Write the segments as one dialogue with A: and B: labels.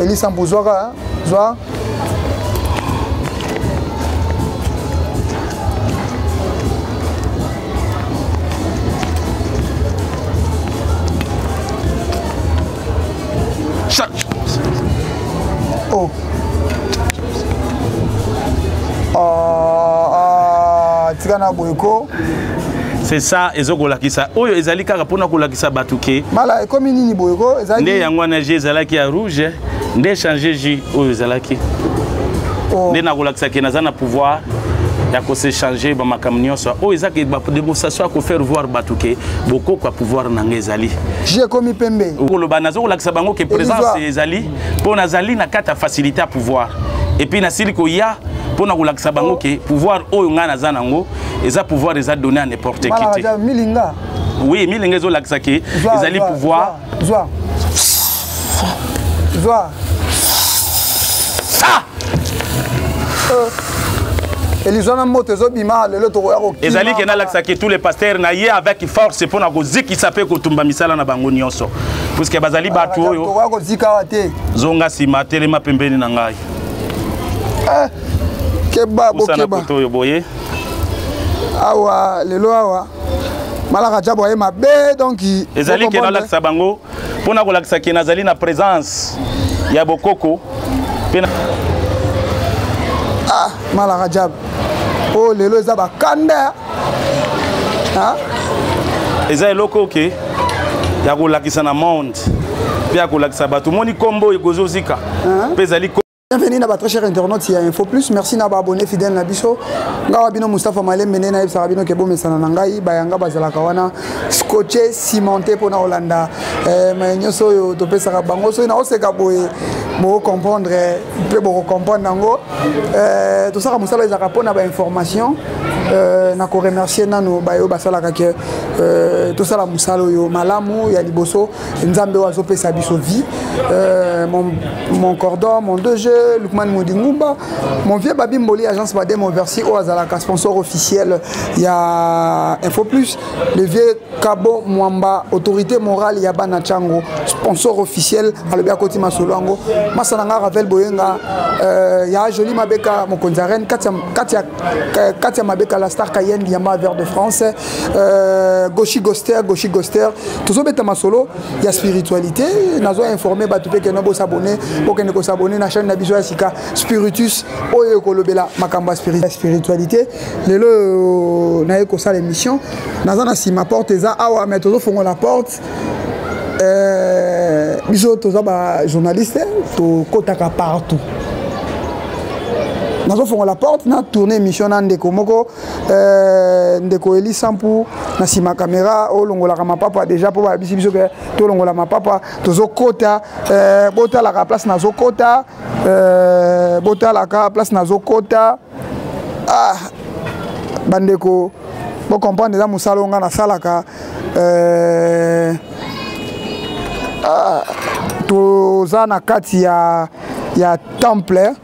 A: Elisa Mbuzwaka, zwa. Oh. Ah, ah, tika na boye ko
B: c'est ça ezokolakisa oyo ezali kaka mpona kolakisa bato ke
A: mala ekomi nini boye ko
B: nde yango wana jus ezalaki ya rouge nde change jus oyo ezalaki oh. Nde nakolakisa ke naza na pouvoir ya kosechange bamakambo nyonso oyo eza ke bademonstration ya kofaire voir bato ke bokoko ya pouvoir na ngai ezali.
A: Jus ekomi pembe.
B: Koloba nazo kolakisa bango ke présence ezali mpo nazali na kati ya facilité ya pouvoir et puis nasili koya mpo na kolakisa bango ke pouvoir oyo ngai naza nango eza pouvoir eza donné à n'importe qui te.
A: Milinga.
B: Oui, milinga ezolakisa ke ezali pouvoir.
A: Zwa. Zwa.
B: Ça.
A: Elizwa na moto ezobima lelo tokoya kokima.
B: Ezali ke nalakisa ke tous les pasteurs na ye avec force mpo na kozikisa mpe kotumba misala na bango nyonso puisque bazali bato oyo
A: tokoya kozika awa te.
B: Zonga nsima, telema pembeni na ngai.
A: Eh, keba bokeba
B: koto oyo boye
A: awa lelo awa malaka jabo aye mabe donc
B: ezali ke nalakisa bango mpo na kolakisa ke nazali na présence ya bokoko mpe na...
A: Ah, malaka jabo oyo oh, lelo eza bakanda.
B: Eza eloko oke ya kolakisa na monde mpe ya kolakisa bato omoni nkombo oyo ekozozika mpe ezali.
A: Bienvenue na ba très chers internautes ya Info Plus. Merci na ba abonnés fidèles na biso. Ngawa bino Mustafa Malembe nde nayebisaka bino ke bomesana na ngai bayanga bazalaka wana scotché cimenté mpona kolanda eh, maye nyonso oyo topesaka bango. Soki naoseka boye bokocomprendre mpe bokocomprendre yango. Eh, tosalaka mosala ezalaka mpona bainformation. Eh, na koremercier nano baye oyo basalaka ke eh, tosala mosala oyo malamu ya liboso. Nzambe oyo azopesa biso vie. Mon cordon, mon 2G, Lukman Modingumba, mon vieux Babi Mboli, agence Badem Oversi, oyo azalaka sponsor officiel ya Info Plus, le vieux Kabo Mwamba, autorité morale ya bana Chango, sponsor officiel, alobi akoti masolo yango. Masana nga Ravel Boyenga, ya Joli Mabeka, mokonzi ya reine, Katia, Katia, Katia Mabeka, la star Cayenne, Diamant Vert de France, Goshi Goster, Goshi Goster, tozobeta masolo ya spiritualité. Nazo informer bato mpe keno bosabone, bokende kosabone na chaîne na biso ya sika Spiritus oyo ekolobela makambo ya spiritualité. Lelo naye kosala émission, naza na nsima porte eza awa, mais tozofongola porte. Biso toza ba journaliste, tokotaka partout. Nazofongola porte na tourner émission na ndeko moko, ndeko Eli Sampu na nsima caméra olongolaka mapapa déjà mpo bayebisi biso ke tolongola mapapa. Tozokota, botalaka place nazokota, botalaka place nazokota. Ah, bandeko bocomprendre eza mosala oyo nga nasalaka. Toza na kati ya temple,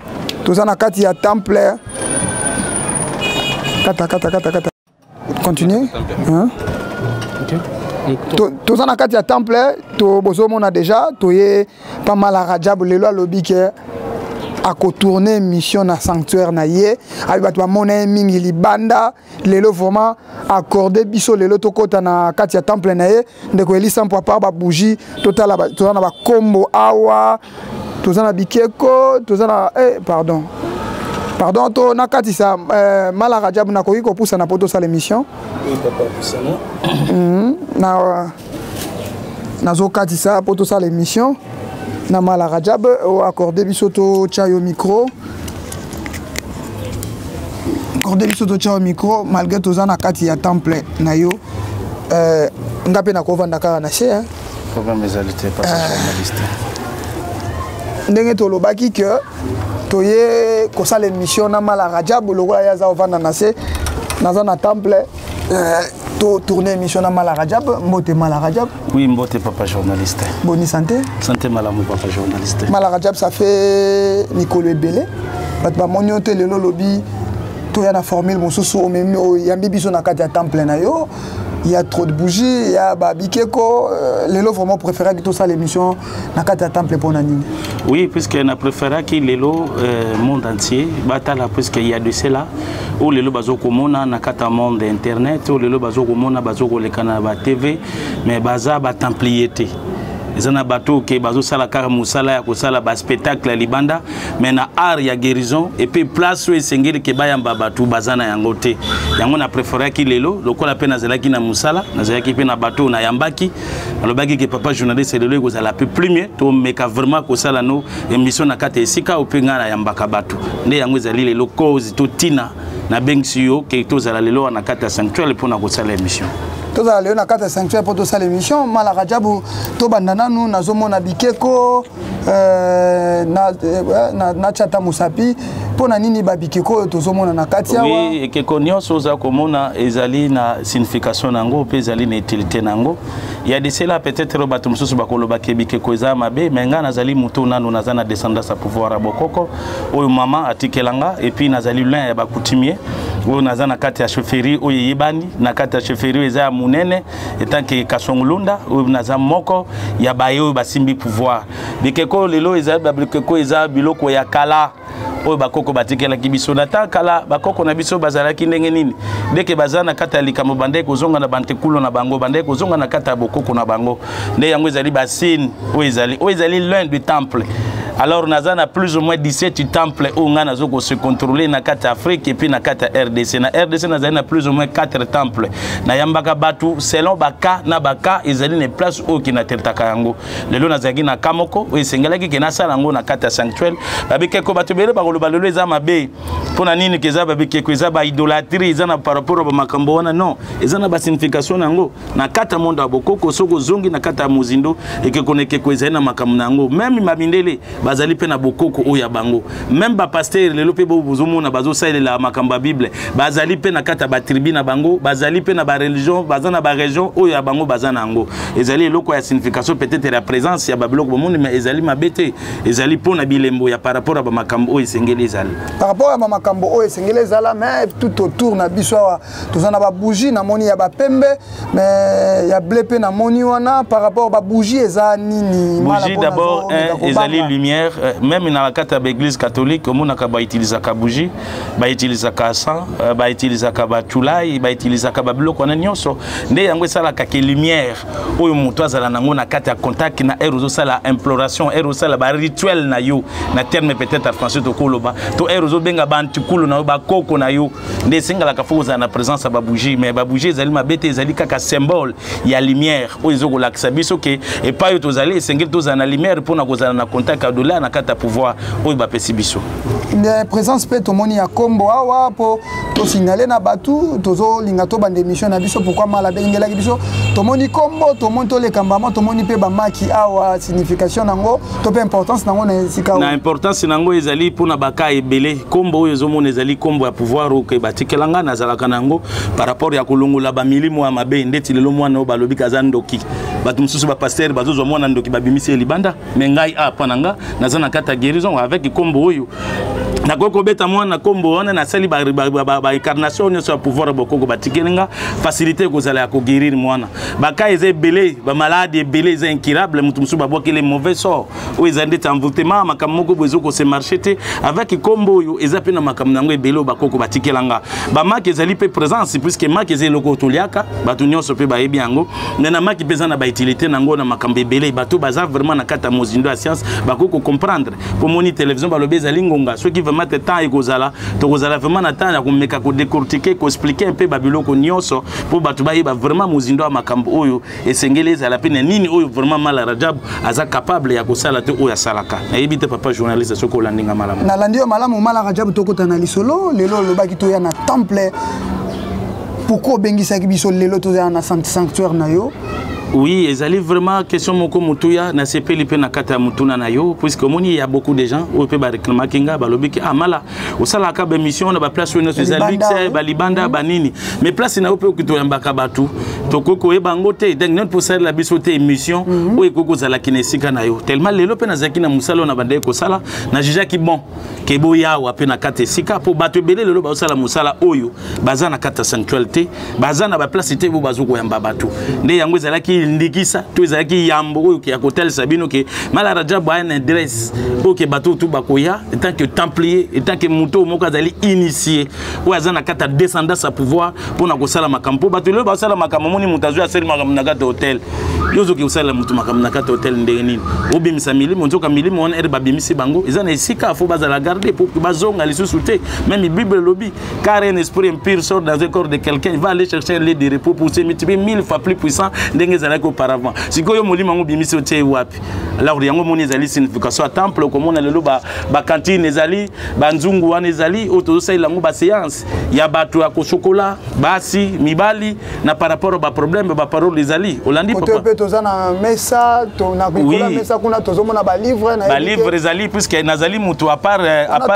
A: toza na kati ya temple. Kata, kata, kata, kata. Continue. Hein?
B: Okay.
A: Toza na kati ya temple, to bozomona déjà toye pas mal à Rajab lelo alobi ke akotourne mission na sanctuaire na ye. Abi bato bamona ye mingi libanda. Lelo vraiment accordé biso lelo tokota na kati ya temple na ye. Ndeko Elisa mpo apart ba bougie, totala ba, toza na ba kombo awa, toza na bikeko, toza na, pardon. Pardon, to na kati sa, Mala Rajab nakoki kopusana po tosala émission.
B: Oui, papa, pusana.
A: Na, nazokatisa po tosala émission na Mala Rajab, o accordé biso to tia yo micro. Accordé biso to tia yo micro malgré toza na kati ya temple na yo. Nga pe nakovanda kaka na se, hein.
B: Problème ezali te, papa journaliste.
A: Ndenge tolobaki ke toye kosala émission na Mala Rajab lokola ye aza ovanda na se, naza na temple, to tourner émission na Mala Rajab. Mbote Mala Rajab.
B: Oui, mbote papa journaliste.
A: Boni santé?
B: Santé malamu papa journaliste.
A: Mala Rajab, ça fait mikolo ebele. Bato bamoni yo te lelo lobi toya na formule mosusu omemi oyambi biso na kati ya temple na yo. Il y a trop de bougies, il y a babikeko. Lelo vraiment préféraki tosala émission na kati ya temple mpo na nini?
B: Oui, puisque na préféraki lelo monde entier batala, puisque il y a de cela oyo lelo bazokomona na kati ya monde internet, oyo lelo bazokomona, bazokoleka na ba TV, mais baza batemplier te. Eza na bato ke bazosala kaka mosala ya kosala baspectacle ya libanda, mais na art ya guérison et puis place oyo esengeli ke bayamba bato, baza na yango te. Yango na préféraki lelo, lokola mpe nazalaki na mosala, nazalaki mpe na bato oyo nayambaki, nalobaki ke papa journaliste, lelo ekozala mpe plus mieux tomeka vraiment kosala no émission na kati ya esika oyo mpe ngai nayambaka bato. Nde yango ezali lelo cause to ntina nabengisi yo ke tozala lelo wana na kati ya sanctuaire mpona kosala émission.
A: Tozala lelo na kati ya sanctuaire mpo tosala émission. Mala Rajabu, tobanda nanu. Nazomona bikeko, natya ata mosapi, mpo na nini babikeko oyo tozomona na kati awa?
B: Oui, ekeko nyonso oza komona ezali na signification na yango mpe ezali na utilité na yango. Ya de cela, peut-être bato mosusu bakolobaka bikeko eza mabe, mais ngai nazali motu nanu naza na descendance ya pouvoir ya bokoko oyo mama atikelanga, et puis nazali l'un ya bacoutumier oyo naza na kati ya chefferie oyo eyebani na kati ya chefferie oyo eza ya monene etant que Kasongolunda, oyo naza moko ya baye oyo basimbi pouvoir. Bikeko lelo ezali babikeko, eza biloko ya kala oyo bakoko batikelaki biso. Na ta kala, bakoko na biso bazalaki ndenge nini? Deke baza na kati ya likambo, bandeki kozonga na bantekulo na bango, bandeki kozonga na kati ya bokoko na bango. Nde yango ezali basigne oyo ezali l'un du temple. Alors naza na plus ou moins 17 temple oyo ngai nazo kose contrôler na kati ya Afrique et puis na kati ya RDC. Na RDC nazali na plus ou moins 4 temple. Nayambaka bato selon baka na baka, ezali na place oyo ke natraitaka yango. Lelo nazalaki na ka moko oyo esengelaki ke nasala yango na kati ya sanctuaire. Babikeko, bato ebele bakoloba lelo eza mabe. Mpo na nini ke eza babikeko, eza baidolâtrie, eza na par rapport ya bamakambo wana? Non, eza na basignification na yango na kati ya monde ya bokoko. Soki ozongi na kati ya mozindo, ekeko na ekeko ezali na makambo na yango. Même bamindele bazali mpe na bokoko oyo ya bango. Même bapasteur lelo mpe bozomona bazosalela makambo ya Bible, bazali mpe na kati ya batribu na bango, bazali mpe na bareligion, baza na baregion oyo ya bango baza na yango. Ezali eloko ya signification peut-être ya présence ya babiloko bomoni, mais ezali mabe te. Ezali mpo na bilembo ya par rapport ya bamakambo oyo esengeli ezali.
A: Par rapport ya bamakambo oyo esengeli ezala. Mais tout autour na biso awa toza na babougie, namoni ya bapembe, mais ya bleu mpe namoni wana. Par rapport babougie, eza nini?
B: Bougie d'abord ezali lumière. Même na kati ya baéglise catholique, omonaka bautilisaka bougie, bautilisaka sang, bautilisaka batulai, bautilisaka babiloko wana nyonso. Nde yango esalaka ke lumière oyo moto azala nango na kati ya contact na heure ozosala imploration, heure ozosala barituel na yo, na terme peut-être ya français tokoloba, to heure ozobenga bantukulu na yo, bakoko na yo, nde esengalaka fo kozala na présence ya babougie. Mais babougie ezali mabe te, ezali kaka symbole ya lumière oyo ezokolakisa biso ke epai oyo tozali, esengeli tozala na lumière mpona kozala na contact ya dollar na kati ya pouvoir oyo bapesi biso.
A: Présence mpe tomoni ya kombo awa mpo tosignale na bato tozolinga tobanda émission na biso pourquoi mal abengelaki biso. Tomoni kombo, tomoni toleka mbama, tomoni mpe bamaki awa. Signification nango to mpe importance nango na esika?
B: Na importance nango ezali mpona baka ebele. Kombo oyo ezomona ezali kombo ya pouvoir oyo batikela nga, nazalaka na yango par rapport ya kolongola bamilimo ya mabe. Ndeti lelo mwana oyo balobi kaza ndoki, bato mosusu bapasteur bazozwa mwana ndoki, babimisi ye libanda. Mais ngai a mpo na nga naza na kati ya guérison. Avec kombo oyo nakoki kobeta mwana nkombo wana, nasali baincarnation nyonso ya pouvoir ya bokoko batikeli nga, facilité ekozala ya koguérir mwana. Baka eza ebele, bamaladi ebele eza incurable, moto mosusu babwakeli mauvais sort oyo eza ndeti envoûtement, makambo moko boye ezokose marché te. Avec nkombo oyo eza mpe na makambo na yango ebele oyo bakoko batikela nga. Bamaki ezali mpe présence, puisque maki eza eloko oyo toliaka, bato nyonso mpe bayebi yango. Mais na maki mpe eza na bautilité nango na makambo ebele. Bato baza vraiment na kati ya mozindo ya science bakoki kocomprendre. Mpo moni télévision balobi ezali ngonga, soki vraiment te temps ekozala, tokozala vraiment na temps ya komeka kodécortiquer, koexpliquer mpe babiloko nyonso mpo bato bayeba vraiment mozindo ya makambo oyo esengeli ezala mpe na nini oyo vraiment Mala Rajab aza capable ya kosala te oyo asalaka. Nayebi te, papa journaliste, soki olandi nga malamu.
A: Nalandi yo malamu. Mala Rajab, tokota na lisolo. Lelo olobaki toya na temple. Pourquoi obengisaki biso lelo tozala na sanctuaire na yo?
B: Oui, ezali vraiment question moko motuya. Nasepeli mpe na kati ya motuna na yo, puisque omoni, ya beaucoup de gens oyo mpe baréclamaki nga, balobi ke ah, Mala, osalaka baémission na baplace oyo nyonso eza luxe, balibanda, banini, mais place na yo mpe oki toyambaka bato, tokoki koyeba yango te. Donc nini mpo osalela biso te émission oyo ekoki kozalaki na esika na yo? Tellement lelo mpe nazalaki na mosala oyo na bandaki kosala, na jugeaki bon ke boyawa mpe na kati esika, mpo bato ebele lelo bazosala mosala oyo baza na kati ya sanctuaire te, baza na baplace te bo bazokoyamba bato. Nde yango ezalaki ndikisa to ezalaki yambo oyo ya kotalisa bino ke Mala Rajabu aya na adresse oyo ke bato tu bakoya en tant que templier, en tant que moto moko azali initié, oyo aza na kati ya descendance ya pouvoir mpona kosala makambo. Mpo bato lelo basala makambo, omoni moto azwi, asali makambo na kati ya hotel. Yo ozoki kosalela moto makambo na kati ya hotel ndenge nini? Obimisa milimo, nzoka milimo wana ere babimisi bango, eza na esika fo bazala garde po bazonga lisusu te. Même Bible elobi: car un esprit impur sort dans un corps de quelqu'un, il va aller chercher un lieu de repos pour se multiplier mille fois plus puissant ndenge ezalaki auparavant. Sikoyo molimo yango obimisi, otie wapi? Alors yango omoni ezali signification ya temple. Okomona lelo bacantine ezali, banzungu wana ezali oyo tozosalela yango baséance ya bato ya kosokola basi, mibali, na par rapport baproblème, baparole ezali. Olandi?
A: Papa, mpe toza na mesa, na likolo ya mesa kuna tozomona balivre.
B: Balivre ezali, puisque nazali moto à part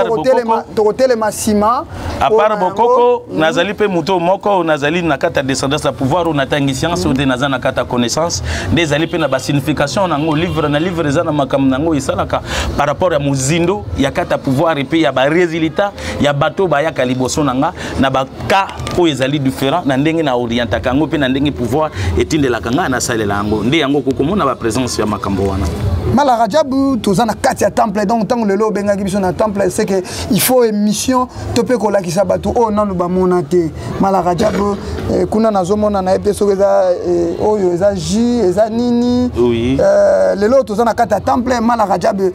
B: bokoko.
A: Tokotelema nsima.
B: À part bokoko, nazali mpe moto moko nazali na kati ya descendance ya pouvoir oyo natangi science, oyo te naza na kati ya connaissance. Nde ezali mpe na basignification nango, livre na livre eza na makambo nango esalaka par rapport ya mozindo ya kati ya pouvoir, epe ya barésultat ya bato bayaka liboso na nga na baka oyo ezali différent na ndenge na orientaka yango mpe na ndenge pouvoir etindelaka ngai nasalela yango. Nde yango kokomona baprésence ya makambo wana.
A: Mala Rajabu, toza na kati ya temple. Donc ntango lelo obengaki biso na temple, c'est que il faut émission to mpe kolakisa bato oyo nanu bamona te. Mala Rajabu, kuna nazomona, nayebi te soki eza oyo eza jus, eza nini.
B: Oui.
A: Lelo toza na kati ya temple. Mala Rajabu,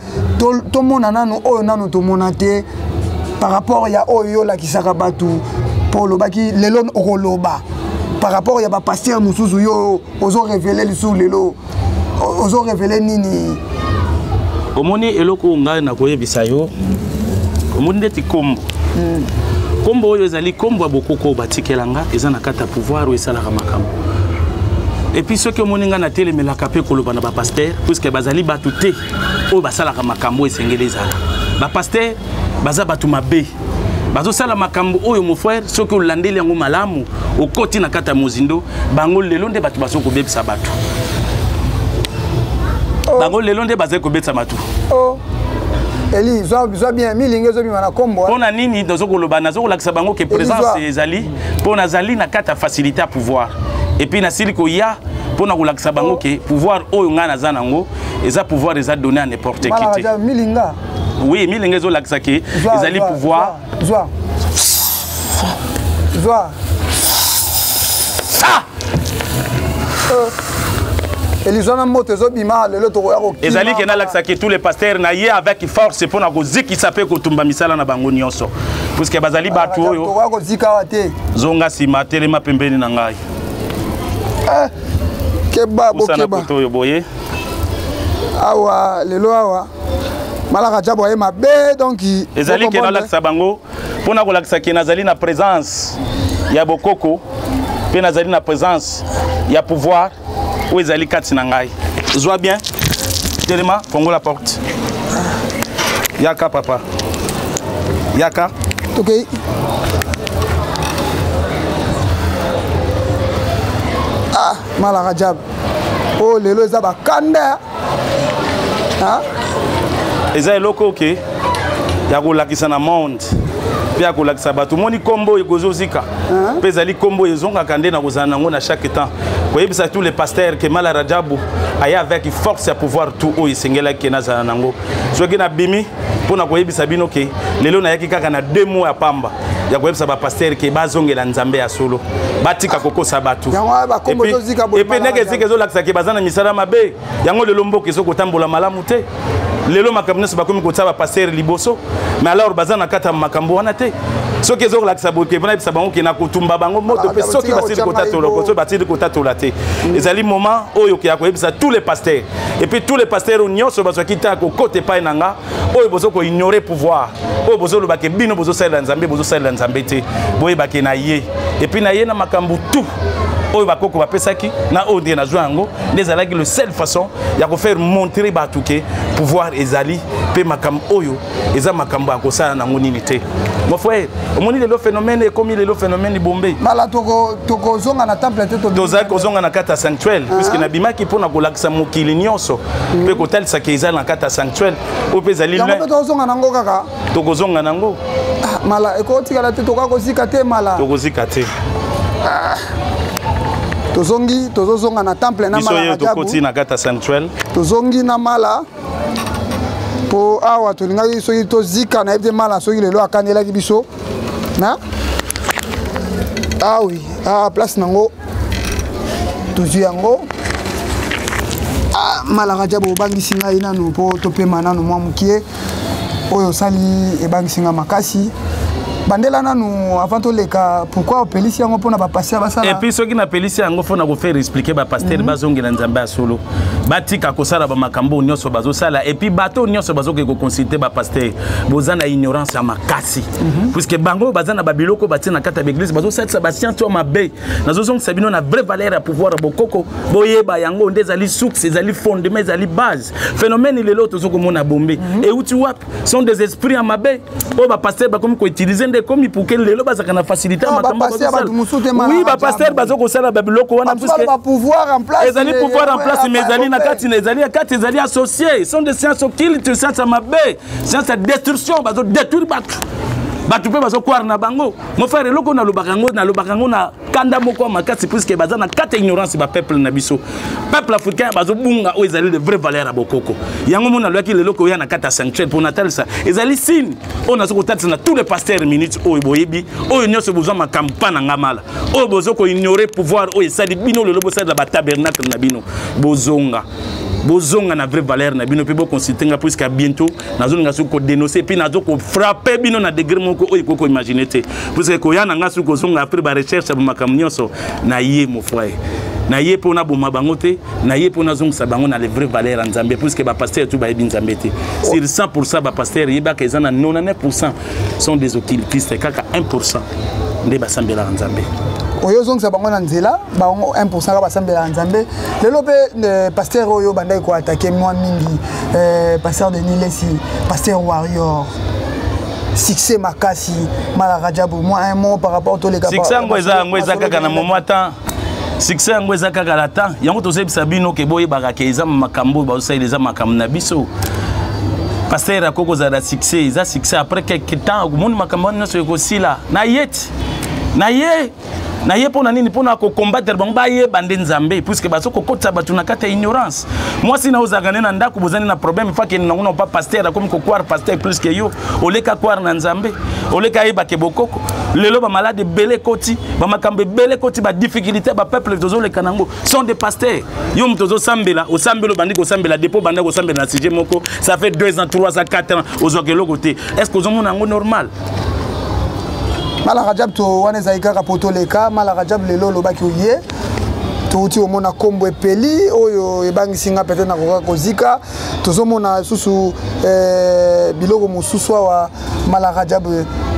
A: tomona nanu oyo nanu tomona te par rapport ya oyo yo olakisaka bato, mpo olobaki lelo okoloba par rapport ya bapasteur mosusu. Yo ozorévéler lisusu lelo, ozorévéler nini?
B: Omoni, eloko oyo ngai nakoyebisa yo, omoni ndeti kombo, kombo oyo ezali kombo ya bokoko oyo batikela nga, eza na kati ya pouvoir oyo esalaka makambo. Et puis soki omoni ngai natelemelaka mpe koloba na bapasteur, puisque bazali bato te oyo basalaka makambo oyo esengeli ezala. Bapasteur baza bato mabe, bazosala makambo oyo, mon frère, soki olandeli yango malamu, okoti na kati ya mozindo. Bango lelo nde bato bazo kobebisa bato.
A: Oh.
B: Bango lelo nde bazali kobebisa bato.
A: Oh. Eli, zwa bien milingi ezobima na kombo.
B: Mpo na nini nazokoloba, nazokolakisa bango ke présence ezali, mpo nazali na kati ya facilité ya pouvoir. Et puis nasili koya mpo na kolakisa bango ke pouvoir oyo ngai naza nango eza pouvoir eza donné à n'importe qui te.
A: Milinga.
B: Oui, milinga ezolakisa ke ezali pouvoir.
A: Zwa, zwa.
B: Ah!
A: Elizwa na moto ezobima lelo, tokoya kokima.
B: Ezali ke nalakisaki tous les pasteurs na ye avec force mpo na kozikisa mpe kotumba misala na bango nyonso, puisque bazali bato oyo
A: Tokoya kozika awa te.
B: Zonga nsima, telema pembeni na ngai.
A: Eh, keba.
B: Pusana.
A: Bokeba.
B: Kote oyo boye.
A: Awa lelo awa Malaka Jabu aye mabe, donc
B: Ezali ke nalakisa bango mpo na kolakisa ke nazali na présence ya bokoko mpe nazali na présence ya pouvoir oyo ezali kati na ngai. Zwa bien, telema, fongola porte, yaka papa, yaka.
A: Tokei. Ah, Malaka Jabu oyo lelo eza bakanda. Ah?
B: Eza eloko oke ya kolakisa na monde mpe ya kolakisa bato. Omoni nkombo oyo ekozozika mpe ezali nkombo oyo ezongaka nde na kozala nango na chaque temps, koyebisa tous les pasteurs ke Mala Rajabu aye avec force ya pouvoir tout oyo esengelaki ke nazala nango. Soki nabimi mpo na koyebisa bino ke lelo nayaki kaka na 2 mois ya pamba ya koyebisa bapasteur ke bazongela Nzambe ya solo, batika kokosa bato.
A: Yango wana bakombo ezozika boye.
B: Et puis ndenge esika ezolakisa ke baza na misala mabe, yango lelo mboka ezokotambola malamu te. Lelo makambo nyonso bakomi kotia bapasteur liboso, mais alors baza na kati ya makambo wana te. Soki ezokolakisa boye ke mpona yebisa bango ke na kotumba bango moto, mpe soki basili kotatola, soki basili kotatola te, ezali moment oyo ke ya koyebisa tous les pasteurs. Et puis tous les pasteurs oyo nyonso bazwaki ntango kokota epai na nga, oyo bozo koignore pouvoir, oyo bozoloba ke bino bozosalela Nzambe, bozosalela Nzambe te, boyebake na ye. Et puis na ye na makambo tout Oyo bakoko bapesaki na oyo nde nazwa yango, nde ezalaki le seule façon ya kofaire montrer bato ke pouvoir ezali mpe makambo oyo eza makambo ya kosala nango nini te. Mon frère, omoni lelo phénomène ekomi, lelo phénomène Bombe.
A: Mala, tokozonga na temple te?
B: Tozali kozonga na kati ya sanctuaire, puisque nabimaki mpona kolakisa mokili nyonso mpe kotalisaka eza na kati ya sanctuaire oyo mpe ezali.
A: Yango mpe tokozonga nango kaka?
B: Tokozonga nango.
A: Ah, mala, ekotikala te, tokoka kozika te, mala.
B: Tokozika te.
A: Ah. Tozongi, tozozonga na temple na
B: biso
A: mala
B: oyo tokoti na kati ya sanctuaire.
A: Tozongi na mala mpo awa tolingaki soki tozika, nayebi te mala soki lelo akanelaki biso na ah oui, ah, place nango tozwi yango. Ah, mala Rajabu, obangisi ngai nanu mpo topema nanu mwa mokie. Oyo osali ebangisi ngai makasi. Bandela nanu avant toleka, pourquoi opelisi yango mpona bapasteur basala?
B: Et puis soki napelisi yango mpo na kofaire expliquer bapasteur bazongela Nzambe ya solo, batika kosala bamakambo oyo nyonso bazosala. Et puis bato oyo nyonso bazokoki koconsulte bapasteur, boza na ignorance ya makasi, puisque bango baza na babiloko batie na kati ya baeglise, bazosalisa bascience oyo mabe. Nazozongisa bino na vraie valeur ya pouvoir ya bokoko, boyeba yango nde ezali source, ezali fondement, ezali base. Phénomène lelo tozo komona Bombe euti wapi? Sont des esprits ya mabe oyo bapasteur bakomi koutiliser, nde ekomi pour que lelo bazalaka na facilité ya
A: Ah,
B: makambo.
A: Bapasteur bato mosusu te,
B: Oui, bapasteur bazo kosala babiloko wana.
A: Puisque pouvoir en place.
B: Ezali pouvoir en place, mais ezali na kati na ezali ya kati, ezali associé, sont des sciences occultes, science ya mabe, science ya destruction. Bazo détruire bato, bato mpe bazokwara na bango. Mon frère, eloko nalobaka yango, nalobaka yango na kanda moko ya makasi, puisque baza na kati ya ignorance. Bapeuple na biso, peuple africain, bazobunga oyo ezali de vraie valeur ya bokoko. Yango mona nalobaki lelo koya na kati ya sanctuaire mpo natalisa, ezali signe oyo nazo kotalisa na tous les pasteurs minute oyo boyebi, oyo nyonso bozwa makambo mpa na nga mala, oyo bozo koignore pouvoir oyo esali bino lelo bosalela batabernacle na bino. Bozonga, bozonga na vraie valeur na bino mpe boconsulte nga, puisque bientôt nazolinga soki kodénonce, puis nazo kofrappe bino na degré moko oyo ekoki koimagine te, puisque koya na nga soki kozonga après barecherche ya bamakambo nyonso na ye. Mon frère, na ye mpo naboma bango te, na ye mpo nazongisa bango na le vrai valeur ya Nzambe, puisque bapasteur tu bayebi Nzambe te. Sur 100 bapasteur, yebaka eza na 99 sont des occultistes, kaka 1 nde basambelaka Nzambe.
A: Oyo ozongisa bango na nzela, bango 1 kaka basambelaka Nzambe. Lelo mpe pasteur oyo bandaki koattaquer mwa mingi, pasteur Denis Lesi, pasteur warrior, succès makasi. Mala Rajabu, mwa un mot par rapport toleka.
B: Succès yango eza, yango eza kaka na moment temps. Succès yango eza kaka na temps. Yango tozoyebisa bino ke boyebaka ke eza makambo oyo bazosalela, eza makambo na biso. Pasteur akoki kozala na succès, eza succès, après quelque temps okomoni makambo wana nyonso ekosila. Na ye ti na ye na ye mpo na nini? Mpo na kocombattre bango, bayeba nde Nzambe, puisque bazo kokotisa bato na kati ya ignorance. Mwasi na ozalaka nde na ndako, bozali na problème, fa kende nango na pa pasteur, akomi kokware pasteur plus ke yo oleka kware na Nzambe, oleka ayebake bokoko. Lelo bamalade ebele ekoti, bamakambo ebele ekoti, badifficulté bapeuple tozoleka nango sont des pasteurs. Yo moto ozosambela, osambela, obandi kosambela depuis obanda kosambela na sujet moko, ça fait 2 ans, 3 ans, 4 ans, ozwaka eloko te. Est ce que ozomona yango normal?
A: Mala Rajab, to wana ezali kaka po toleka. Mala Rajab, lelo olobaki oye, touti komona nkombo epeli oyo ebangisi nga, peut-être nakoka kozika. Tozomona lisusu biloko mosusu awa. Mala Rajab,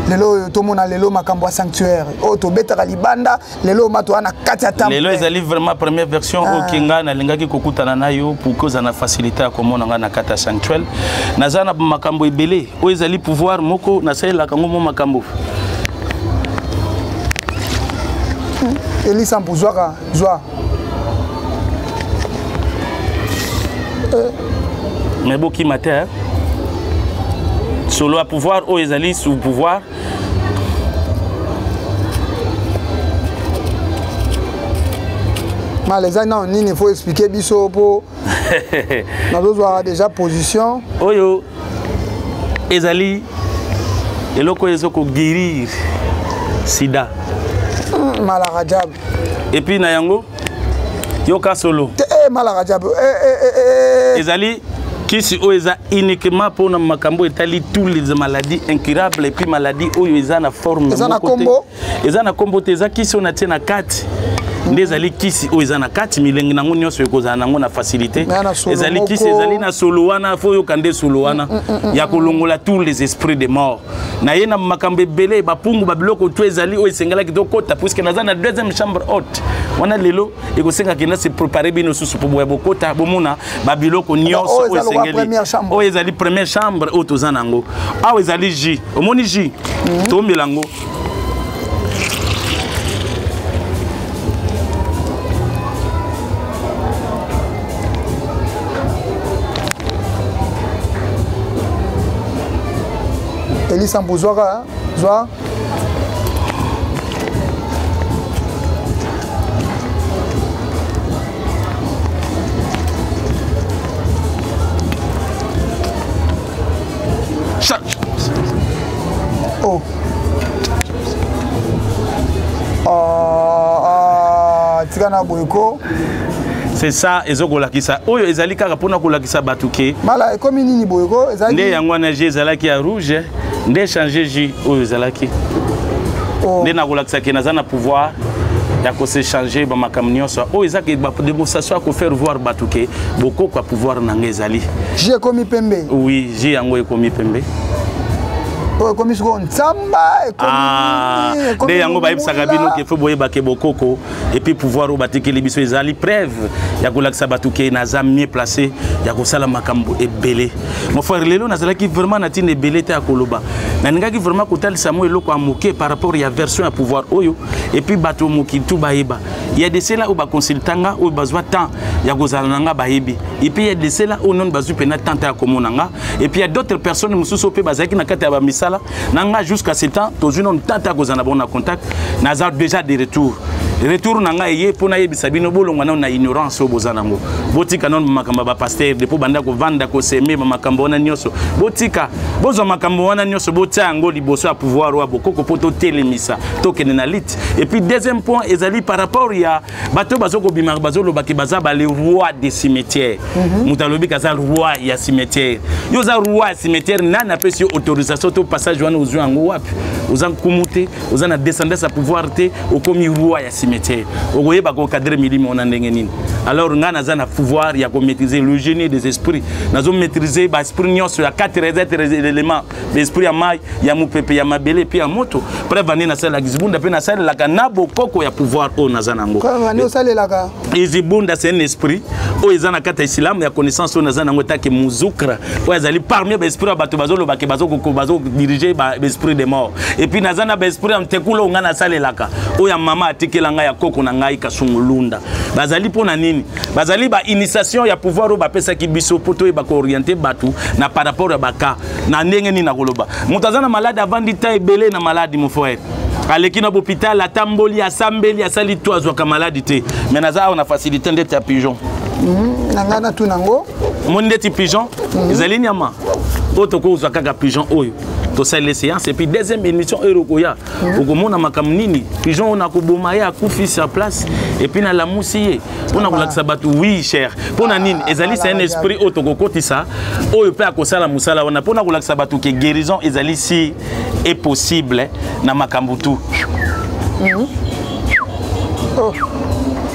A: lelo oyo tomona lelo makambo ya sanctuaire oyo tobetaka libanda, lelo mato wana kati ya temple.
B: Lelo ezali vraiment première version oyo ke ngai nalingaki kokutana na yo pour que ozala na facilité ya komona ngai na kati ya sanctuaire. Naza na makambo ebele oyo ezali pouvoir moko nasalelaka yango mo makambo.
A: Elisa mpu, zwaka, zwa.
B: Mais bokima te, hein? Solo ya pouvoir oyo ezali sous pouvoir.
A: Mala, eza nano nini? Faut expliquer biso mpo nazozwaka déjà position.
B: Oyo ezali eloko oyo ezokoguérir sida.
A: Mala Rajab.
B: Et puis na yango, yoka solo.
A: Te, eh, Mala Rajab, eh, eh, eh, eh.
B: Ezali kisi oyo eza uniquement mpona makambo etali tous les maladies incurables, et puis maladie oyo eza na forme
A: Eza na
B: moko te.
A: kombo?
B: Eza na kombo te, eza kisi oyo natie na kati. Nde ezali kisi oyo eza na kati, milenge nango nyonso ekozala nango na facilité. Ezali kisi, ezali na solo wana, fo oyoka nde solo wana ya kolongola tous les esprits de mort. Na ye na makambo ebele, bapungu, babiloko to ezali oyo esengelaki tokota, puisque naza na deuxième chambre haute wana. Lelo ekosengaki na se préparer bino susu mpo boya bokota, bomona babiloko nyonso oyo esengeli. Oyo ezali première chambre oyo toza nango awa, ezali jus. Omoni jus, tomela yango.
A: Elisa Mpu, zwaka, zwa. Oh. Ah, ah, tika na boye ko.
B: C'est ça, ezokolakisa oyo ezali kaka mpona kolakisa bato ke
A: mala ekomi nini boye ko.
B: Ezalaki nde yango wana, jus ezalaki ya rouge, nde change jus oyo ezalaki.
A: Oh.
B: Nde nakolakisa ke naza na pouvoir ya kose changer bamakambo nyonso oyo eza ke badémonstration ya kofaire voir bato ke bokoko ya pouvoir na ngai ezali.
A: Jus ekomi pembe.
B: Oui, jus yango ekomi pembe.
A: Oyo ekomi sikoyo ntsamba.
B: Ah, nde yango bayebisaka bino ke fo boyeba ke bokoko et puis pouvoir oyo batikeli biso ezali preuve ya kolakisa bato ke naza mieux placé ya kosala makambo ebele. Mon frère, lelo nazalaki vraiment na ntina ebele te ya koloba. Nalingaki vraiment kotalisa mo eloko ya moke par rapport ya version ya pouvoir oyo, et puis bato mokili tu bayeba. Ya de cela oyo baconsulta nga, oyo bazwa temps ya kozala na nga, bayebi. Et puis ya de cela oyo noni bazwi mpena temps te ya komona nga. Et puis ya d'autres personnes mosusu oyo mpe bazalaki na kati ya bamisala na nga jusqu'à ce temps, tozwi nano temps te ya kozala na bango na contact. Naza déjà de retour. Retour na ngai eye mpo nayebisa bino, bolongwa nano na ignorance oyo boza nango. Botika nano makambo ya bapasteur depo banda kovanda koseme bamakambo wana nyonso. Botika, bozwa makambo wana nyonso, botia yango liboso ya pouvoir oyo ya bokoko mpo totelemisa, tokende na lutte. Et puis deuxième point ezali par rapport ya bato oyo bazokobimaka, bazolobaki baza bale roi de cimetière. Moto alobi kaza roi ya cimetière, yo oza roi ya cimetière, nani apesi yo autorisation to passage wana? Ozwi yango wapi? Oza nkumu te, oza na descendance ya pouvoir te, okomi roi ya cimetière, okoyeba koencadrer milimo wana ndenge nini? Alors ngai naza na pouvoir ya komaîtriser le génie des esprits. Nazomaîtriser baesprit nyonso ya quatre éléments: baesprit ya mai, ya mopepe, ya mabele mpe ya moto. Preuve ande nasalelaka izibunda mpe nasalelaka na bokoko ya pouvoir oyo naza nango.
A: Preuve osalelaka
B: Izibunda, c'est un esprit oyo eza na kati ya islam ya connaissance oyo naza nango etake muzukra, oyo azali parmi baesprit ya bato bazolobake bazodirige baesprit de mort. Et puis naza na baesprit ya ntekula oyo ngai nasalelaka, oyo ya mama atikela ngai, ya koko na ngai Kasungulunda. Bazali mpo na nini? Bazali bainitiation ya pouvoir oyo bapesaki biso mpo toyeba koorienter bato na par rapport ya baka na ndenge nini. Nakoloba, moto aza na maladi, avandi ta ebele na maladi, mon frère, aleki na hôpital, atamboli, asambeli, asali to azwaka maladi te. Mais naza awa na facilité ndeti ya pigeon.
A: Na ngai natuna yango.
B: Omoni ndeti pigeon, ezali nyama oyo tokozwa kaka pigeon oyo tosali séance. Et puis deuxième émission oyo okoya, okomona makambo nini. Pigeon oyo nakoboma ye, akufi sur place, et puis nalamusi ye mpona kolakisa bato. Oui cher, mpona nini? Ezali, c'est un esprit oyo tokokotisa, oyo mpe akosala mosala wana mpona kolakisa bato ke guérison ezali si est possible na makambo tu.
A: Oh.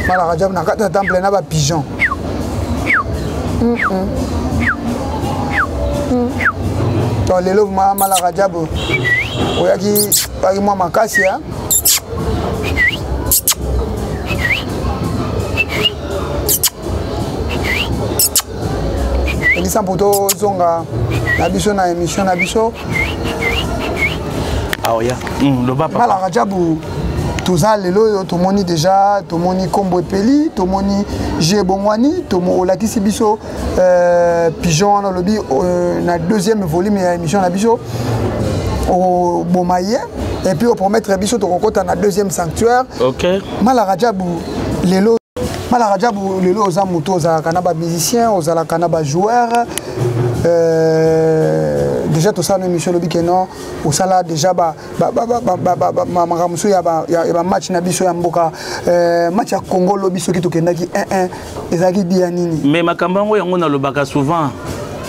A: Malaka Diable na kati ya temple na bapigeon. Donc lelo ma Malaka Diable oyaki, oyaki mwa makasi ya elisa mpo tozonga na biso na émission na biso.
B: Aoya loba papa.
A: Malaka Diabu, toza lelo oyo, tomoni déjà, tomoni nkombo epeli, tomoni je ebongwani, olakisi biso pigeon wana. Olobi na deuxième volume ya émission na biso oboma ye, et puis opromettre biso tokokɔta na deuxième sanctuaire.
B: Ok.
A: Malaka Diabu, lelo, Malaka Diabu, lelo oza moto ozalaka na bamusicien, ozalaka na bajoueur. Déjà tosala na émission, olobi ke non, osala déjà makambo mosusu ya bamatch na biso ya mboka, match ya Congo lobi, soki tokendaki 1-1, ezalaki dia nini?
B: Mais makambo yango, yango nalobaka souvent.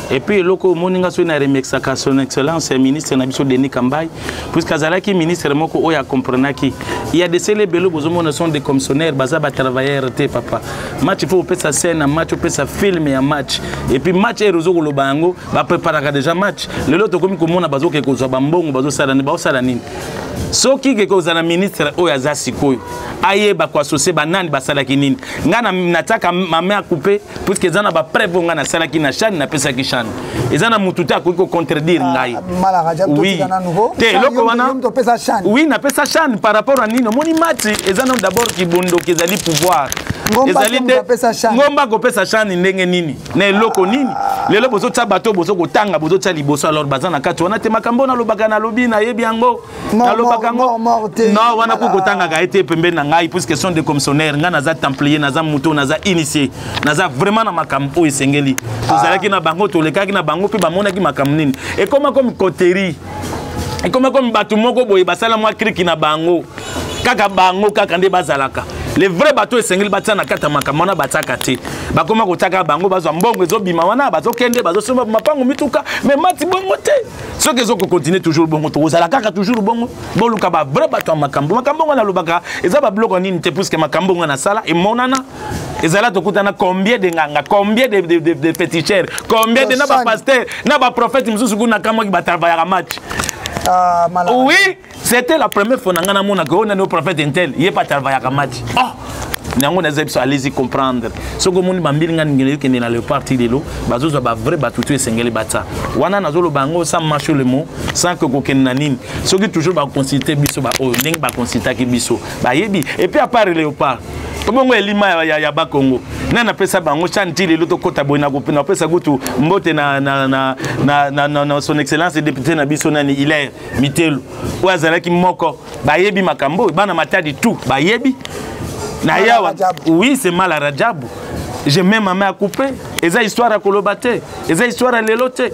B: Et puis eloko omoni nga soki na remexaka son excellence ministre na biso Denis Kambayi, puisque azalaki ministre moko oyo akomprenaki. Il y a des cele ebele bozomona sont des commissionnaires, baza ba travailleurs te papa. Match il faut opesa scène ya match, opesa film ya match. Et puis match ero ozo koloba yango, ba préparaka déjà match. Lelo tokomi komona bazoke kozwa ba mbongo, bazosala nini, baosala nini. Soki ke kozala ministre oyo aza sikoyo, ayeba koassocie banani basalaki nini. Nga natiaka ma main à couper, puisque eza na ba preuve nga nasalaki na chaîne, napesaki chaîne. Eza na mutu te akoki ko contredire ngai.
A: Oui.
B: Te eloko wana. Oui, napesa chaîne par rapport à nini. Omoni match eza nano d'abord kibondoki ezali pouvoir.
A: Ezali nde
B: ngomba kopesa chaîne ndenge nini na eloko nini. Lelo bozotia bato bozo kotanga bozotia liboso, alors baza na kati wana te. Makambo nalobaka nalobi nayebi yango, nalobaka yango non wana ku kotangaka ye te pembeni na ngai, puisque sont des commissionnaires. Ngai naza templier, naza moto, naza initié, naza vraiment na makambo oyo esengeli. Tozalaki na bango, tolekaki na bango mpe bamonaki makambo nini. Ekoma komi coterie, ekoma komi bato moko boye basala mwa kriki na bango, kaka bango kaka nde bazalaka les vrais bato esengeli batia na kati ya makambo wana, batiaka te. Bakoma kotiaka bango, bazwa mbongo ezobima wana, bazokende bazosomba mapango mituka. Mais mati bongo te, soki ezokokontinue toujours bongo, tokozala kaka toujours bongo. Boluka ba vrai bato ya makambo. Makambo ngo nalobaka eza babiloko nini te, puisque makambo ngo nasala emonana. Ezala tokutana combien de nganga, combien de féticheurs, combien de na bapasteur na baprophète mosusu kuna kamwaki batravayaka match.
A: Ah,
B: oui, c'était la première fois na ngai namonaka oyo nani o prophète intel ye mpe atravayaka match. Oh, yango naza biso, allez-y comprendre. Soki omoni bambili nga ndenge ekende na Léopard ti lelo, bazozwa bavrai bato to esengeli batia wana. Nazoloba yango sans marcher le mot, sans que kokende na nini. Soki toujours baconsulte biso, baoyo ndenge baconsultaki biso bayebi. Et puis à part Léopard, bongo elima ya Bakongo nani napesa bango chani ti lelo tokɔta boye. Napesa kutu mbote na son excellence député na biso nani Hilaire Mitelo oyo azalaki moko. Bayebi makambo oyo, bana Matadi tout bayebi na yawa. Oui, c'est Mala Rajabu, je mets ma main à couper. Eza histoire ya koloba te, eza histoire ya lelo te.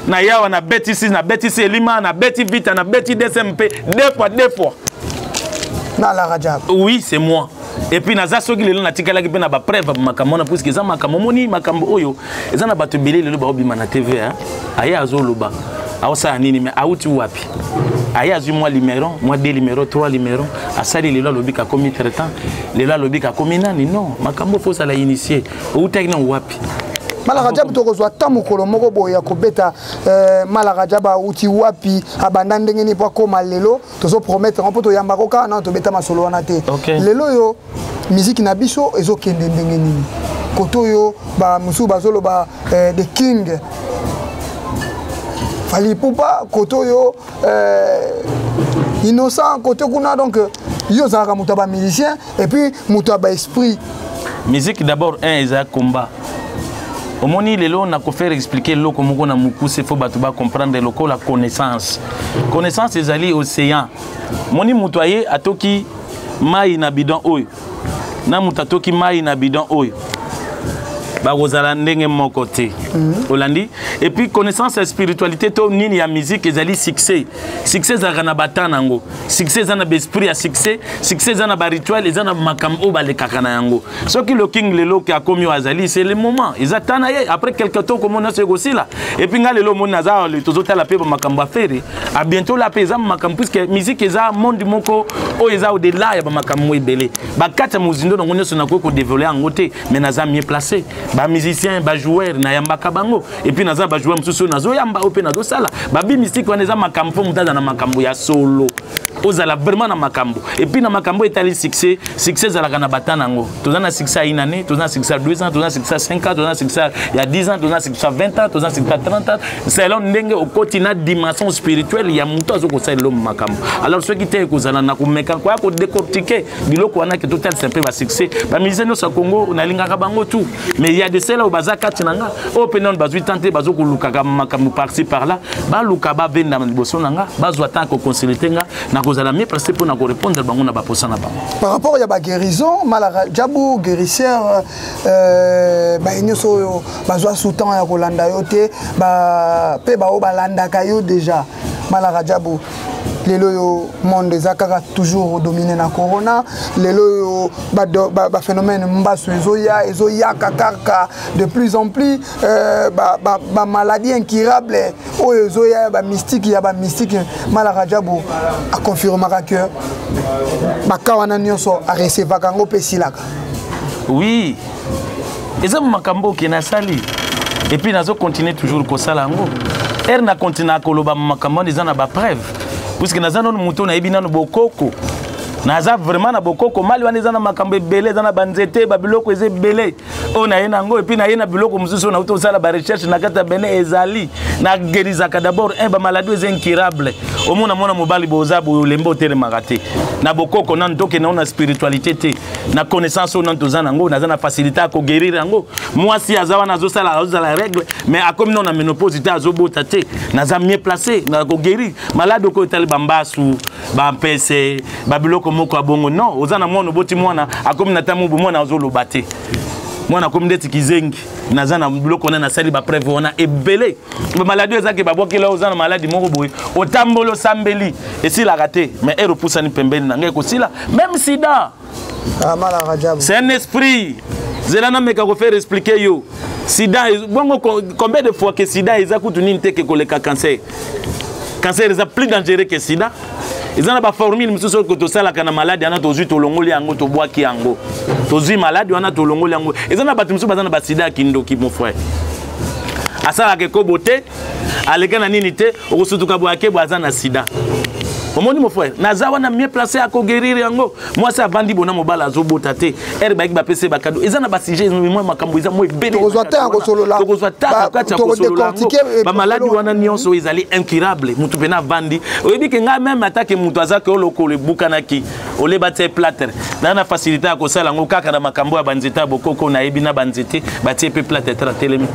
B: Na yawa nabetisi, nabetisi elima, nabeti Vita, nabeti DSMP deux fois, deux fois.
A: Mala Rajabu.
B: Oui, c'est moi. Et puis naza soki lelo natikalaki mpe na bapreuve makambo wana, puisque eza makambo omoni makambo oyo eza na bato ebele lelo baobima na TV aye azoloba aosala nini, mais auti wapi? Aye azwi mwa numéro, mwa deux numéro, trois numéro, asali lelo alobi kakomi traitant, lelo alobi kakomi nani. Non, makambo fo ozala initié, outaki na wapi?
A: Mala Rajabu, tokozwa ta mokolo moko boye ya kobeta Mala Rajabu auti wapi, abanda ndenge nini mpo akóma lelo. Tozopromettre yango mpo toyambako kaka nano tobeta masolo wana te. Lelo oyo miziki na biso ezokende ndenge nini? Kote oyo bamosusu bazoloba the king Fally Ipupa, kote oyo Innocent, kote kuna. Donc yo ozalaka moto ya bamusicien et puis moto ya baesprit.
B: Musique d'abord un eza combat. Omoni lelo nakofaire expliquer eloko moko na mokuse, fo bato bacomprendre lokola connaissance. Connaissance ezali océan. Moni moto aye atoki mai na bidon oyo na moto atoki mai na bidon oyo bakozala ndenge moko te. Olandi? Et puis connaissance ya spiritualité to nini ya musique ezali succès. Succès ezalaka na batan nango, succès eza na baesprit ya succès, succès eza na barituel, eza na makambo oyo balekaka na yango. Soki le king lelo ke akomi oyo azali, c'est le moment, eza ta na ye. Après quelque temps komona nyonso ekosila. Et puis nga lelo omoni naza, tozotala mpe bamakambo affaire à bientôt la mpe eza makambo, puisque musique eza monde moko oyo eza au-delà ya bamakambo ebele. Bakati ya mozindo nango nyonso nakoki kodéveloppe yango te, mais naza mieux placé. Bamusicien, bajoueur nayambaka bango, et puis naza bajoueur mosusu oyo nazoyamba, oyo mpe nazosala babi mystique wana. Eza makambo mpo moto aza na makambo ya solo, ozala vraiment na makambo. Et puis na makambo etali succès, succès ezalaka na bata nango. Toza na succès ya une année, toza na succès ya 2 ans, toza na succès ya 5 ans, toza na succès ya 10 ans, toza na succès ya 20 ans, toza na succès ya 30 ans, selon ndenge okoti na dimension spirituelle ya moto azokosalela lo makambo. Alors soki te ekozala na komeka koya kodécortiquer biloko wana ke totalisa mpe basuccès. Bamusicien nyonso ya Congo nalingaka bango tout, mais il y a de ceux-là oyo baza kati na nga oyo mpe nano bazwi temps te, bazokolukaka makambo par-ci par-là. Baluka bavenda na liboso na nga, bazwa temps koconsulte nga, nakozala mieux placé mpo na korépondre bango na baposa na bango.
A: Par rapport ya baguérison, Mala Jabu guérisseur, baye nyonso oyo bazwa sous temps ya kolanda yo te, mpe baoyo balandaka yo déjà, Mala Rajabu Lelo oyo monde eza kaka toujours dominé na corona. Lelo oyo baphénomène mbasu ezoya, ezoyaka kaka de plus en plus, bamaladie incurable oyo ezoya, bamystique ya bamystique. Mala Rajabu aconfirmaka ke baka wana nyonso arecevaka yango mpe esilaka.
B: Oui, eza makambo oke nasali et puis nazocontinue toujours kosala yango. Ere na continue koloba makambo wana, eza na bapreuve, puisque naza nano moto nayebi nano bokoko. Naza vraiment na bokoko mali wana, eza na makambo ebele, eza na banzete, babiloko eza ebele oyo naye na yango. Et puis naye na biloko mosusu oyo nauti kosala barecherche na kati ya Benin. Ezali naguérisaka d'abord un bamaladi oyo eza incurable. Omona mwana mobali boza boye, olembe, otelemaka te. Na bokoko nanu tokende ngo na spiritualité te, na connaissance oyo nanu toza nango, naza na facilité ya koguérir yango. Mwasi aza wana, azosala, azozala règle, mais akomi nano na ménopause te, azobota te, naza mieux placé na koguérir maladi okoyo etali bambasu, bampese, babiloko moko ya bongo. Non, oza na mwana, oboti mwana, akomi na ta mobu, mwana azoloba te, mwana akomi ndeti kizengi. Naza na biloko wana, nasali bapreuve wana ebele. Bamaladi oyo ezaki babwakela, oza na maladi moko boye, otamboli, osambeli, esilaka te, mais ere opusani pembeni na ngai, ekosila. Même sida.
A: Ah, Mala Rajabu.
B: C'est un esprit. Zela nameka kofaire expliquer yo sida bongo combien de fois que sida eza kutu nini te ke koleka cancer. Cancer eza plus dangereux que sida. Eza na baformule mosusu oyo tosalaka na maladi wana, tozwi, tolongoli yango, tobwaki yango, tozwi maladi wana, tolongoli yango. Eza na bato mosusu baza na basida ya kindoki. Mon frère, asalaka ekobo te, aleka na nini te, okosutuka boye, akebo aza na sida. Omoni, mon frère, naza wana mieux placé ya koguérir yango. Mwasi avandi bona, mobali azobota te, ere bayaki bapesa ye bacadeau. Eza na basujet mwa makambo eza mwa ebele.
A: Tokozwa te ya kosolola.
B: Tokozwa ta na kati ya kosolola yango. Bamaladi wana nyonso ezali incurable. Motu mpena avandi, oyebi ke ngai même atake moto aza ke olokolo ebukanaki, oleba tie plâtre, naa na facilité ya kosala yango kaka na makambo ya banzete ya bokoko nayebi. Na banzete batie mpe plâtre te, atelemi,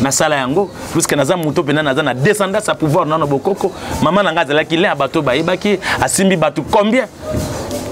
B: nasala yango, puisque naza moto mpenza naza na descendance ya pouvoir nano bokoko. Mama na ngai azalaki l'un ya bato bayebaki asimbi bato combien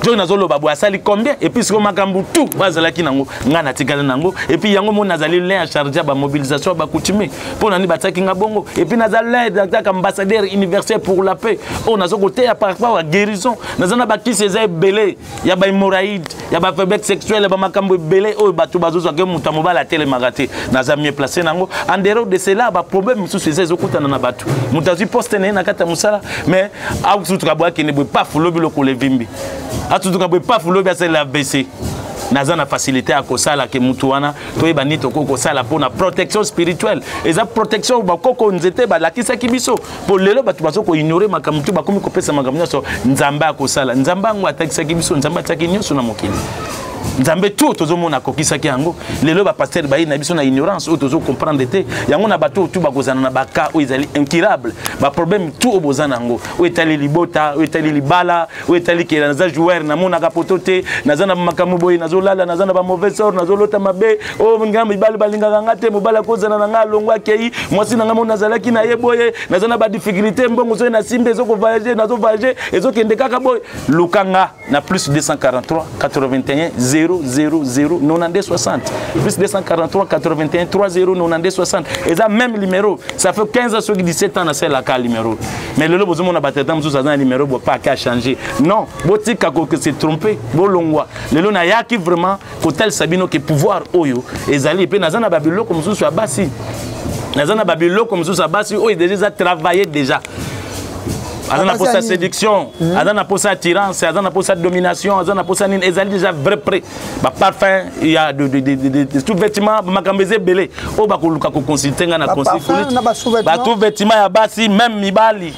B: joki nazoloba boye, asali combien. Et puis sikoyo makambo tout oyo azalaki nango, ngai natikali nango. Et puis yango moni nazali l'un ya charge ya bamobilisation ya bacoutumier mpo nani batiaki nga bongo. Et puis naza l'un kaka ambassadeur universel pour la paix oyo naza koteya par rapport ya guérison. Naza na bakisi eza ebele ya bahémorroïde, ya bafaiblesse sexuelle, ya bamakambo ebele oyo bato bazozwaka, moto ya mobali atelemaka te, naza mieux placé nango. En dehors de cela, baproblème mosusu eza ezokutana na bato. Moto azwi poste na ye na kati ya mosala, mais asutuka boye, akende boye, paf, lobi lokolo evimbi. Asutuka boye, paf, lobi asalela AVC. Naza na facilité ya kosala ke mutu wana toyeba nini tokoki kosala mpo na protection spirituelle. Eza protection bakoko nzete balakisaki biso, mpo lelo bato bazo koignore makambo tu, bakomi kopesa makambo nyonso. Nzambe akosala, Nzambe yango atakisaki biso, Nzambe atiaki nyonso na mokili, Nzambe tu tozomona akokisaki yango. Lelo bapasteur bayi na biso na ignorance oyo tozocomprendre te yango. Na bato oyo tu bakozala na baka oyo ezali incurable, baproblème tu oyo boza na yango, oyo etali libota, oyo etali libala, oyo etali kela, naza joueur, namonaka poto te, naza na makambo boye, nazolala, naza na bamauvais sort, nazolota mabe, oyo ngai mibali balingaka nga te, mobali akozala na ngai alongwa, akei, mwasi na ngai mo nazalaki na ye boye, naza na badifficulté, mbongo soki nasimbi ezokovoyage, nazovoyage, ezokende kaka boye, luka nga na plus 243 81 000 92 60, plus 243 81 30 92 60. Eza même numéro, ça fait 15 ans soki 17 ans nasalelaka numéro. Mais lelo bozomona batraitant mosusu aza na numéro bo pa ake achange. Non, botika se tromper, bolongwa. Lelo nayaki vraiment kotalisa bino ke pouvoir oyo ezali. Mpe naza na babiloko mosusu ya basi, naza na babiloko mosusu ya basi oyo déjà eza travailler déjà. Aza na posa séduction, aza na posa attirance, aza na posa domination, aza na posa nini, ezali déjà vrai prêt, baparfum ya de sous-vêtement, makambo eza ebele oyo bakoluka koconsulte nga na basous-vêtement ya basi, même mibali.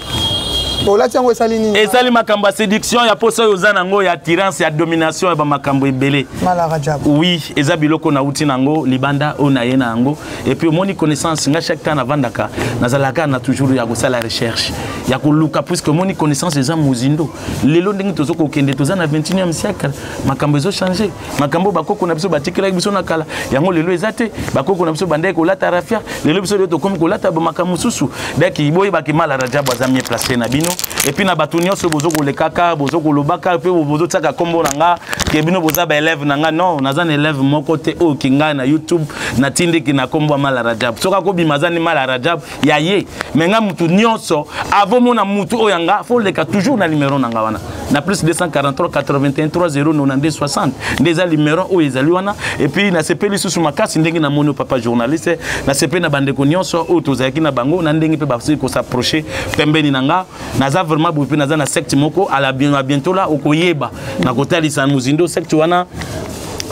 A: Olati yango, esali nini?
B: Esali makambo ya séduction, ya posa oyo oza nango, ya attirance, ya domination, ya bamakambo ebele.
A: Mala Rajabu.
B: Oui, eza biloko nauti nango libanda oyo naye na yango. Et puis omoni connaissance, nga chaque temps navandaka, nazalaka na toujours ya kosala recherche, ya koluka, puisque omoni connaissance eza mozindo. Lelo ndenge tozo kokende, toza na 21e siècle, makambo ezochange. Makambo bakoko na biso batikelaki biso na kala, yango lelo eza te. Bakoko na biso bandaki kolata rafia, lelo biso lelo tokomi kolata bamakambo mosusu. Daki boyebaki Mala Rajabu aza mieux placé na bino. Et puis na bato nyonso bozo kolekaka, bozo kolobaka mpe bozotiaka nkombo na nga ke bino boza baélève na nga. Non, naza na élève moko te oyo ki ngai na YouTube natindiki na nkombo ya Mala Rajab. Soki akobima aza ni Mala Rajab ya ye. Mais nga mutu nyonso avomona mutu oyo ya nga fo leka toujours na numero na nga wana na plus 243 81 30 92 60 nde eza numero oyo ezali wana. Et puis nasepeli lisusu makasi ndenge namoni papa journaliste, nasepeli na bandeko nyonso oyo tozalaki na bango na ndenge mpe basili kosapproche pembeni na nga. Naza vraiment boye mpe naza na secte moko à la bien, à bientôt là okoyeba nakotalisa mozindo secte wana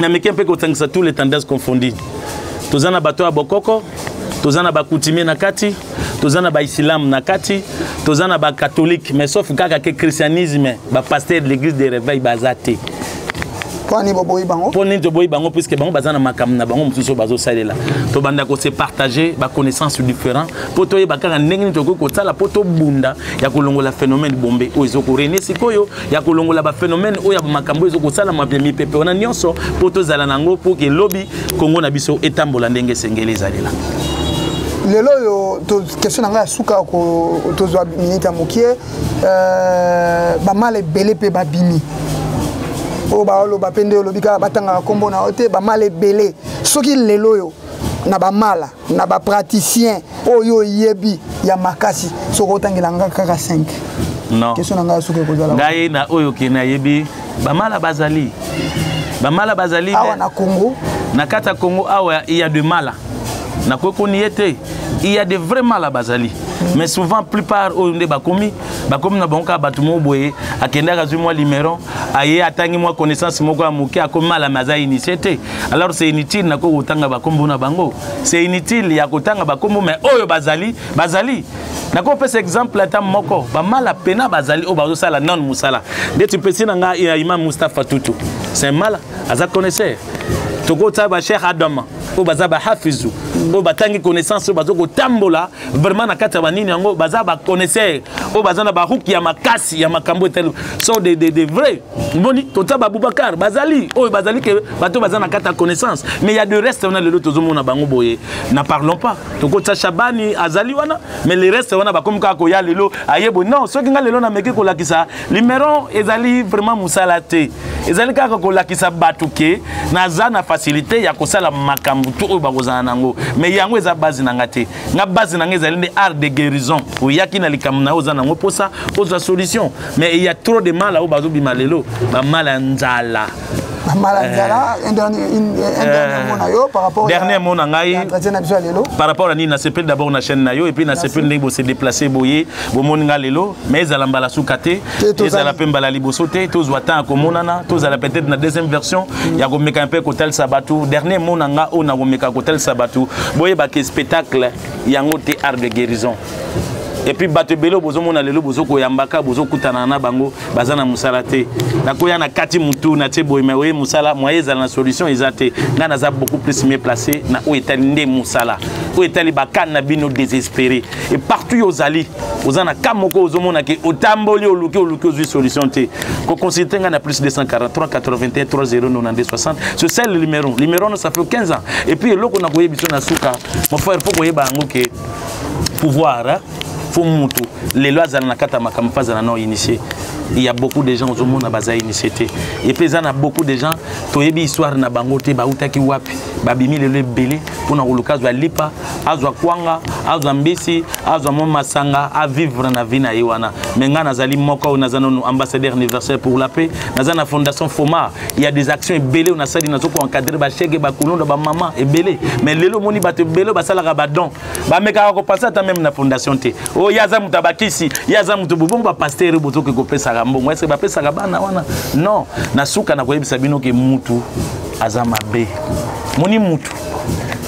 B: na meke mpe kotangisa tous les tendances confondues. Toza na bato ya bokoko, toza na bacoutumier na kati, toza na baislam na kati, toza na bacatholique, mais sauf kaka ke christianisme, bapasteur de l'église de réveil baza te.
A: Mpo nini boboyi bango?
B: Mpo nini toboyi bango? Puisque bango baza na makambo na bango mosusu oyo bazosalela. Tobanda kose partager baconnaissance différent mpo toyeba kaka ndenge nini tokoki kosala mpo tobunda ya kolongola phénomène bombe oyo ezokorene sikoyo, ya kolongola baphénomène oyo ya makambo oyo ezokosalama ya mipepe wana nyonso, mpo tozala nango mpo ke lobi Kongo na biso etambola ndenge esengeli ezalela.
A: Lelo oyo, question na ngai ya suka, tozwa minute ya mokie. Bamala ebele mpe babimi oyo baoloba mpe nde olobi kaka batangaka nkombo na yo te. Bamala ebele, soki lelo oyo na bamala na bapraticien oyo oyebi ya makasi, soki otangela nga kaka 5?
B: Non.
A: Question na ngai ya suka ekozala.
B: Ngai na oyo ke nayebi, bamala bazali, bamala bazali.
A: Awa na Congo?
B: Na kati ya Congo awa, il y a de mala, nakoki koni ye te, il y a de vrais mala bazali, mais souvent plupart oyo nde bakomi, bakomi na bango kaka bato moko boye akendaka, azwi mwa numéro, aye atangi mwa connaissance moko ya moke, akomi malami, aza initié te. Alors c'est inutile nakoki kotanga bakombo na bango, c'est inutile ya kotanga bakombo, mais oyo bazali, bazali. Nakopesa exemple ata moko. Bamala pena bazali oyo bazosala nano mosala ndeti pesi na ngai ya imam Mustapha Tutu, c'est un mala, aza connaisseur. Tokotia bacheikh Adama oyo baza bahafizu, oyo batangi connaissance, oyo baza kotambola vraiment na kati ya banini yango, baza baconnaisseur oyo baza na baruki ya makasi ya makambo etali so de vrai. Moni totia babubakar bazali oyo bazali ke bato baza na kati ya connaissance, mais ya de reste wana lelo tozomona bango boye, n'en parlons pas. Tokotia Shabani azali wana, mais le reste wana bakomi kaka koya lelo ayebo. Non, soki nga lelo nameki kolakisa numéro, ezali vraiment mosala te, ezali kaka kolakisa bato ke naza na facilité ya kosala makambo tu oyo bakozala nango, mais yango eza base na nga te. Nga base na nga ezali nde art de guérison. Oyaki na likambo na yo, oza nango mposa ozwa solution, mais il y a trop de mal oyo bazobima lelo, bamala ya nzala.
A: Bamala nzala. Un dernier mot na yo par rapport
B: Dernier mot na ngai
A: entretien na biso ya lelo?
B: Par rapport à nini? Nasepeli d'abord na chaîne na yo et puis nasepeli ndenge bose déplacer boye, bomoni nga lelo, mais ezala mbala suka te, ezala mpe mbala liboso te. Tozwa temps ya komonana, tozala peut-être na deuxième version ya komeka mpe kotalisa bato. Dernier mot na nga oyo nakomeka kotalisa bato, boyebaka spectacle yango te art de guérison. Et puis bato ebele bozomona lelo, bozokoyambaka, bozokutana na bango, baza na mosala te. Nakoya na kati mutu natie boye, mais oye mosala moye ezala na solution eza te. Ngai naza beaucoup plus mieux placé na oyo etali nde mosala oyo etali bakane na bino désespéré. Et partout yo ozali, oza na ka moko ozomona ke otamboli, oluki, oluki, ozwi solution te, koconsulte ngai na plus 243 81 30 92 60. C'est ça le numéro. Numéro no, ça fait 15 ans. Et puis eloko na koyebi biso na suka, mon frère, faut koyeba yango ke pouvoir, hein? Faut mutu lelo azala na kati ya makambo mpe azala na initié. Il y a beaucoup de gens ozomona baza initié te. Et puis eza na beaucoup de gens toyebi histoire na bango te, bautaki wapi, babimi lelo ebele mpona koluka azwa lipa, azwa kwanga, azwa mbisi, azwa mwa masanga, avivre na vie na ye wana. Mais ngai nazali moko oyo naza nanu ambassadeur universel pour la paix, naza na fondation Foma. Il y a des actions ebele oyo nasali, nazo koencadre bashege, bakulonda, bamama ebele. Mais lelo omoni bato ebele oyo basalaka badon, bamekaka kopasa ata même na fondation te. Oyo ye aza moto abakisi, ye aza moto bobongo. Bapasteur bozoki kopesaka mbongo, est-ce bapesaka bana wana? Non. Na suka na koyebisa bino ke mutu aza mabe, moni mutu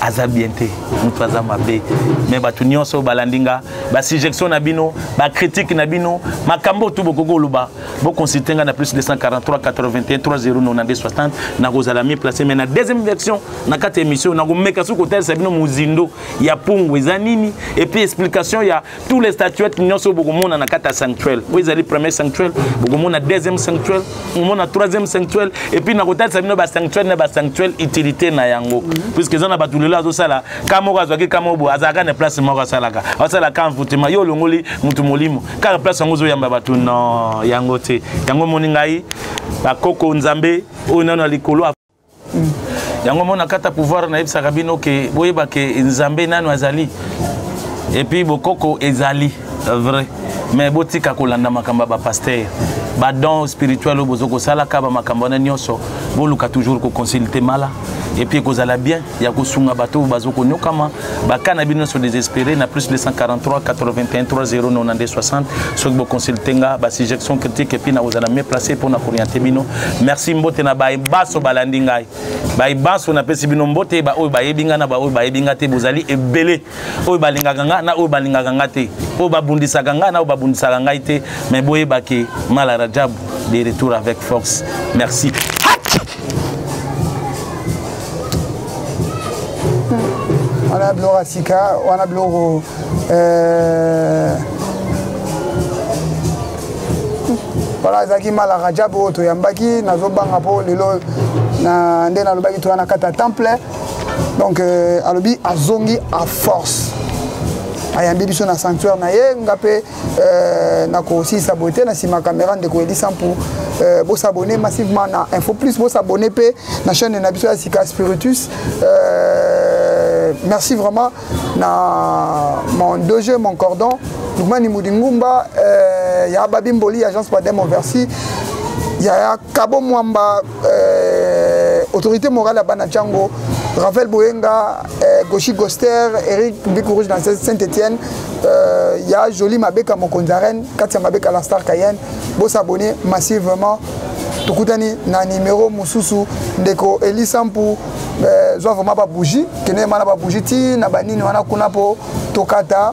B: aza bien te, mutu aza mabe. Mais bato nyonso oyo balandi nga, basuggestion na bino, bacritique na bino, makambo oyo tu bokoki koloba, boconsulte nga na plus 243 81 30 92 60. Nakozala mieux placé, mais na deuxième version na kati ya émission nakomeka soki kotalisa bino mozindo ya pungu eza nini, et puis explication ya tous les statuettes nyonso oyo bokomona na kati ya sanctuaire oyo ezali premier sanctuaire, bokomona deuxième sanctuaire, omona troisième sanctuaire. Et puis nakotalisa bino basanctuaire na basanctuaire, utilité na yango, puisque eza na bato lelo. lelo azosala ka moko azwaki ka moko boye, azalaka na place moko asalaka, asala ka envoûtement. Yo olongoli motu molimo kaka place yango ozoyamba bato, non, yango te. Yango omoni ngai bakoko Nzambe oyo nano ya likolo yango mona kata pouvoir. Nayebisaka bino ke boyeba ke Nzambe nano azali et puis bokoko ezali vrai, mais botika kolanda makambo ya bapasteur, badon spirituel oyo bozo kosalaka bamakambo wana nyonso. Boluka toujours koconsulte mala et puis ekozala bien ya kosunga bato oyo bazo konyokama baka na bino nyonso désespéré na +243 81 30 92 60. Soki boconsulte nga, basuggestion, critique, et puis nakozala mieux placé mpona kooriente bino. Merci, mbote na bayebaso balandi ngai, bayebaso napesi bino mbote, baoyo bayebi ngai na baoyo bayebi ngai te. Bozali ebele oyo balingaka ngai na oyo balingaka ngai te, oyo babundisaka ngai na oyo babundisaka ngai te, mais boyebake Mala Rajabu de retour avec force. Merci.
A: Wana biloko ya sika wana, biloko voilà. Ezalaki Mala Rajab oyo toyambaki. Nazobanga mpo lelo na nde nalobaki, toya na kati ya temple. Donc alobi azongi à force, ayambi biso na sanctuaire na ye. Nga mpe nakosilisa boye te. Na nsima caméra, ndeko Elisa Mpu. Bosabone massivement na Info Plus, bosabone mpe na chaîne na biso ya sika Spiritus. Merci vraiment na mon DG, mon cordon Lukmani Mudingumba, ya Babi Mboli, agence Padem Oversi, ya Kabo Mwamba, autorité morale ya bana Django, Rafael Boyenga, Goshi Goster, Eric Bikurouge dans Saint-Étienne, ya Joli Mabeka, mokonzi ya reine kati ya Mabeka, la star Cayenne. Bosabone massivement, tokutani na numéro mosusu. Ndeko Elisa Mpu, zwa vraiment babougie, kende ma na babougie ti na banini wana kuna mpo tokata.